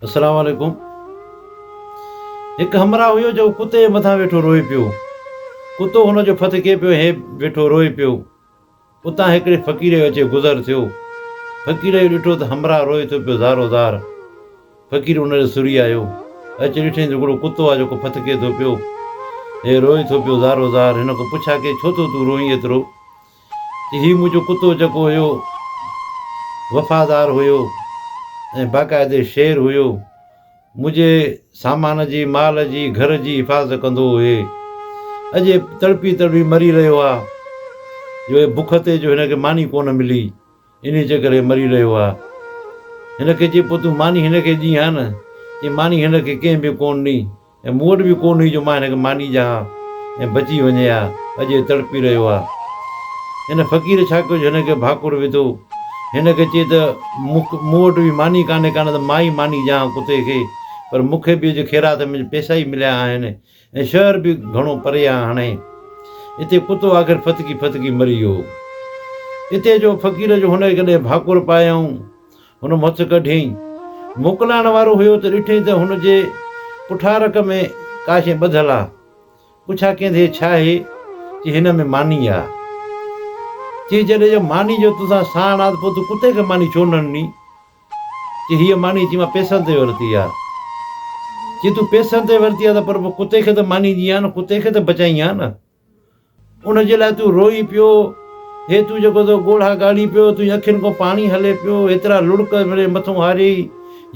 السلام عليڪم هڪ همراهه هيو جيڪو ڪتي جي مٿان ويٺو روئي پيو. ڪتو هن جو ڦٿڪي پيو ۽ هي ويٺو روئي پيو. اتان هڪڙي فقير جو اچي گذر ٿيو. فقير جو ڏٺو ته همراهه روئي ٿو پيو زارو زار. فقير ان ڏي سري آيو. اچي ڏٺائين ته هڪڙو ڪتو آهي جيڪو ڦٿڪي ٿو پيو. هي روئي ٿو پيو زارو زار. هن کان پڇا ڪئي ڇو ٿو تون روئين ايترو؟ چي هي منهنجو ڪتو جيڪو هيو وفادار هيو ۽ باقاعدي شير هيو. منهنجي سامان جي، مال جي، گهر جي حفاظت ڪندو هئي. اڄ هي تڙپي تڙپي مري رهيو آ جو هي بک تي جو هن کي ماني ڪونه ملي. انهيء جي ڪري مري رهيو آ. هن کي چي پوء تون ماني هن کي ڏين ها نه؟ چي ماني هن کي ڪنهن به ڪونه ڏني ۽ مون وٽ به ڪونه هئي جو مان هن کي ماني ڏيان ها ۽ بچي وڃي ها. اڄ هي تڙپي رهيو آ. هن فقير ڇا ڪيو جو هن کي ڀاڪر وڌو. هن کي چي ته مون وٽ به ماني ڪانهي ڪانه ته مان ئي ماني ڏيان ها ڪتي کي پر مون کي به اڄ خيرات ۾ پئسا ئي مليا آهن ۽ شهر به گهڻو پري آ هاڻي. اتي ڪتو آخر ڦٿڪي ڦٿڪي مري ويو. اتي جو فقير جو هن کي ڪڏهن ڀاڪر پايائون، هن مٿ ڪڍيائين. موڪلائڻ وارو هيو ته ڏٺئين ته هن جي پٺارڪ ۾ ڪا شيء ٻڌل آ. پڇا ڪيائين ته هي ڇا آهي؟ چي هن ۾ ماني آ. چي جڏهن جو ماني جو توسان ساڻ آ ته پوء تون ڪتي کي ماني ڇو نه ڏني؟ چي هيء ماني چي مان پئسن تي ورتي آ. چي تون پئسن تي ورتي آ ته پر پوء ڪتي کي ته ماني ڏين ها نه، ڪتي کي ته بچائين ها نه. ان جي لاء تون روئين پيو، هي تون جيڪو سو ڳوڙها ڳاڙين پيو، تنهنجي اکين کان پاڻي هلي پيو، هيترا لڙڪ مري مٿون هاريئي،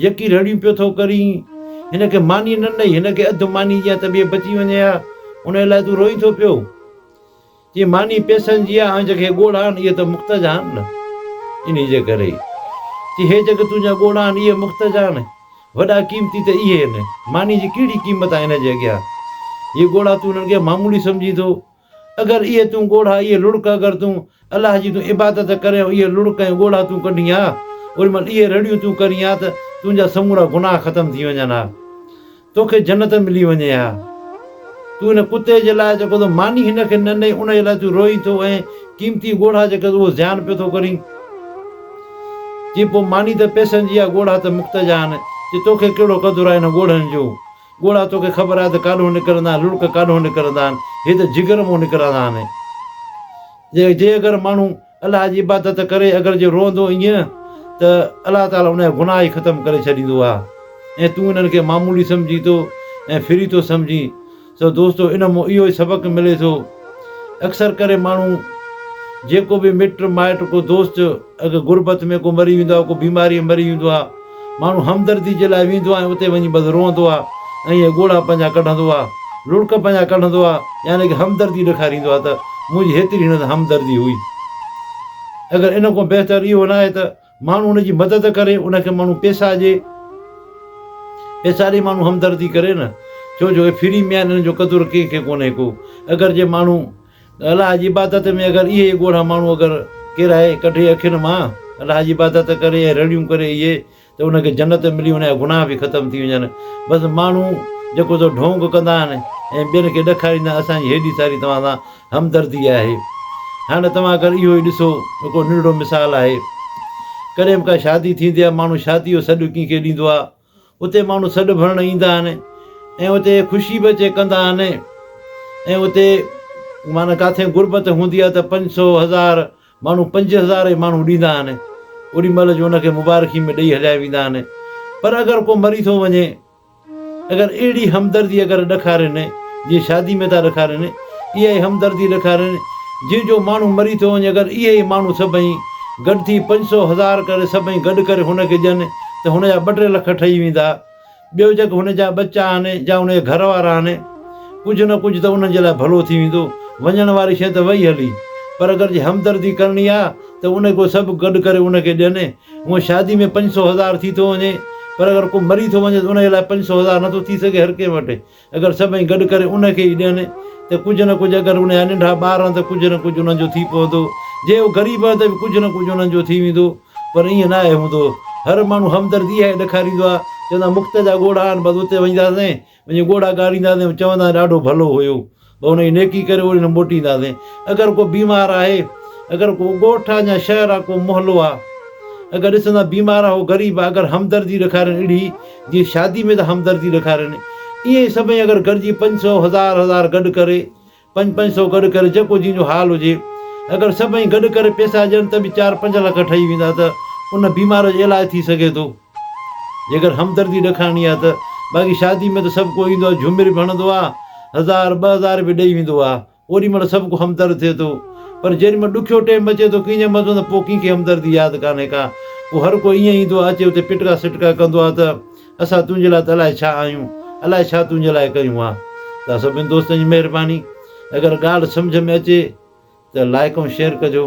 يڪي رڙيون پيو ٿو ڪرين. هن کي ماني نه ڏئي، هن کي اڌ ماني ڏين ته به بچي وڃي ها، ان جي لاء تون روئين ٿو پيو. چي ماني پئسن جي آ ۽ جيڪي ڳوڙها آهن اهي ته مفت جا آهن نه انهي جي ڪري چي هي جيڪي تنهنجا ڳوڙها آهن اهي مفت جا آهن وڏا قيمتي ته اهي آهن ماني جي ڪهڙي قيمت آهي هن جي اڳيان هي ڳوڙها تون انهن کي معمولي سمجهين ٿو اگر اهي تون ڳوڙها اهي لڙڪ اگر تون الله جي تون عبادت ڪرين اهي لڙڪ ۽ ڳوڙها تون ڪڍين ها اوڏي مهل اهي رڙيون تون ڪرين ها ته تنهنجا سمورا گناهه ختم ٿي وڃن ها توکي جنت ملي وڃي ها. تون هن ڪتي جي لاء جيڪو تو ماني هن کي نه ڏنئي، ان جي لاء تون روئين ٿو ۽ قيمتي ڳوڙها جيڪي اهو زيان پيو ٿو ڪرين. چي پوء ماني ته پئسن جي آ، ڳوڙها ته مفت جا آهن. چي توکي ڪهڙو قدر آهي انهن ڳوڙهن جو؟ ڳوڙها توکي خبر آهي ته ڪاڏهون نڪرندا آهن، لڙڪ ڪاڏهون نڪرندا آهن، هي ته جگر مون نڪرندا آهن. جي اگر ماڻهو الله جي عبادت ڪري اگر جي روئندو ائين ته الله تعالي ان جا گناهه ئي ختم ڪري ڇڏيندو آهي ۽ تون انهن کي معمولي سمجهين ٿو ۽ ڦري ٿو سمجهين سو دوستو ان مون اهو ئي سبق ملي ٿو اڪثر ڪري ماڻهو جيڪو به مٽ مائٽ ڪو دوست اگر غربت ۾ ڪو مري ويندو آهي ڪو بيماري ۾ مري ويندو آهي ماڻهو همدردي جي لاء ويندو آهي ۽ اتي وڃي بس روئندو آهي ۽ اهي ڳوڙها پنهنجا ڪڍندو آهي، لڙڪ پنهنجا ڪڍندو آهي، يعني ڪه همدردي ڏيکاريندو آهي ته منهنجي هيتري هن سان همدردي هئي. اگر ان کان بهتر اهو نه آهي ته ماڻهو ان جي مدد ڪري، ان کي ماڻهو پيسا ڏي، پيسا ڏئي ماڻهو همدردي ڪري نه، ڇو جو اهي فري ۾ آهن، انهن جو قدر ڪنهن کي ڪونهي ڪو. اگر جي ماڻهو الله جي عبادت ۾ اگر اهي ئي ڳوڙها ماڻهو اگر ڪيرائي ڪڍي اکين مان الله جي عبادت ڪري ۽ رڙيون ڪري اهي ته ان کي جنت ملي ان جا گناهه به ختم ٿي وڃن بس ماڻهو جيڪو سو ڍونگ ڪندا آهن ۽ ٻين کي ڏکاريندا آهن اسان جي هيڏي ساري توهان سان همدردي آهي هاڻي توهان اگر اهو ئي ڏسو هڪڙو ننڍڙو مثال آهي ڪڏهن به ڪا شادي ٿيندي آهي ماڻهو شادي جو سڏ ڪنهن کي ڏيندو آهي اتي ماڻهو سڏ ڀرڻ ايندا آهن ۽ اتي خوشي به اچي ڪندا آهن ۽ اتي معنيٰ ڪاٿي غربت هوندي آهي ته 500 هزار ماڻهو 5000 ئي ماڻهو ڏيندا آهن اوڏي مهل جو ان کي مبارڪي ۾ ڏئي هليا ويندا آهن پر اگر ڪو مري ٿو وڃي اگر اهڙي همدردي اگر ڏکارين جيئن شادي ۾ ٿا ڏکارين اها ئي همدردي ڏکارين جنهن جو ماڻهو مري ٿو وڃي اگر اهي ئي ماڻهو سڀئي گڏ ٿي 500 هزار ڪري سڀئي گڏ ڪري هن کي ڏين ته هن جا ٻه ٽي لک ٺهي ويندا ٻيو جيڪي هن جا ٻچا آهن يا هن جا گهر وارا آهن ڪجهه نه ڪجهه ته انهن جي لاء ڀلو ٿي ويندو وڃڻ واري شيء ته وئي هلي پر اگر جي همدردي ڪرڻي آ ته ان کي سڀ گڏ ڪري ان کي ڏين هونء شادي ۾ 500 هزار ٿي ٿو وڃي پر اگر ڪو مري ٿو وڃي ته ان جي لاء 500 هزار نٿو ٿي سگهي هر ڪنهن وٽ اگر سڀئي گڏ ڪري ان کي ئي ڏين ته ڪجهه نه ڪجهه اگر ان جا ننڍا ٻار آهن ته ڪجهه نه ڪجهه انهن جو ٿي پوندو جي هو غريب آهن ته به ڪجهه نه ڪجهه انهن جو ٿي ويندو پر ائين ناهي هوندو هر ماڻهو همدردي اها ئي ڏيکاريندو آهي چوندا مفت جا ڳوڙها آهن بس اتي وڃنداسين وڃي ڳوڙها ڳاڙينداسين چوندا ڏاڍو ڀلو هيو به ان جي نيڪي ڪري اهڙي نه موٽينداسين. اگر ڪو بيمار آهي، اگر ڪو ڳوٺ آ يا شهر آ، ڪو محلو آ، اگر ڏسندا بيمار آ هو غريب آ اگر همدردي ڏيکارين اهڙي جيئن شادي ۾ ٿا همدردي ڏيکارين ائين ئي سڀئي اگر گڏجي 500 هزار هزار گڏ ڪري پنج پنج سو گڏ ڪري جيڪو جنهن جو حال هجي اگر سڀئي گڏ ڪري پيسا ڏين ته به چار پنج لک ٺهي ويندا ته ان بيمار جو علاج ٿي سگهي ٿو جيڪر همدردي ڏيکارڻي آ ته باقي شادي ۾ ته سڀ ڪو ايندو آ جهومر به هڻندو آ هزار 2000 به ڏئي ويندو آ اوڏي مهل سڀ ڪو همدرد ٿئي ٿو پر جيڏي مهل ڏکيو ٽيم اچي ٿو ڪنهن جي مٿو ته پوء ڪنهن کي همدردي ياد ڪانهي ڪا. پوء هر ڪو ائين ايندو آهي اچي اتي پٽڪا سٽڪا ڪندو آهي ته اسان تنهنجي لاء ته الائي ڇا آهيون، الائي ڇا تنهنجي لاء ڪيون ها. توهان سڀني دوستن جي مهرباني. اگر ڳالهه سمجهه ۾ اچي ته لائيڪ ۽ شيئر ڪجو.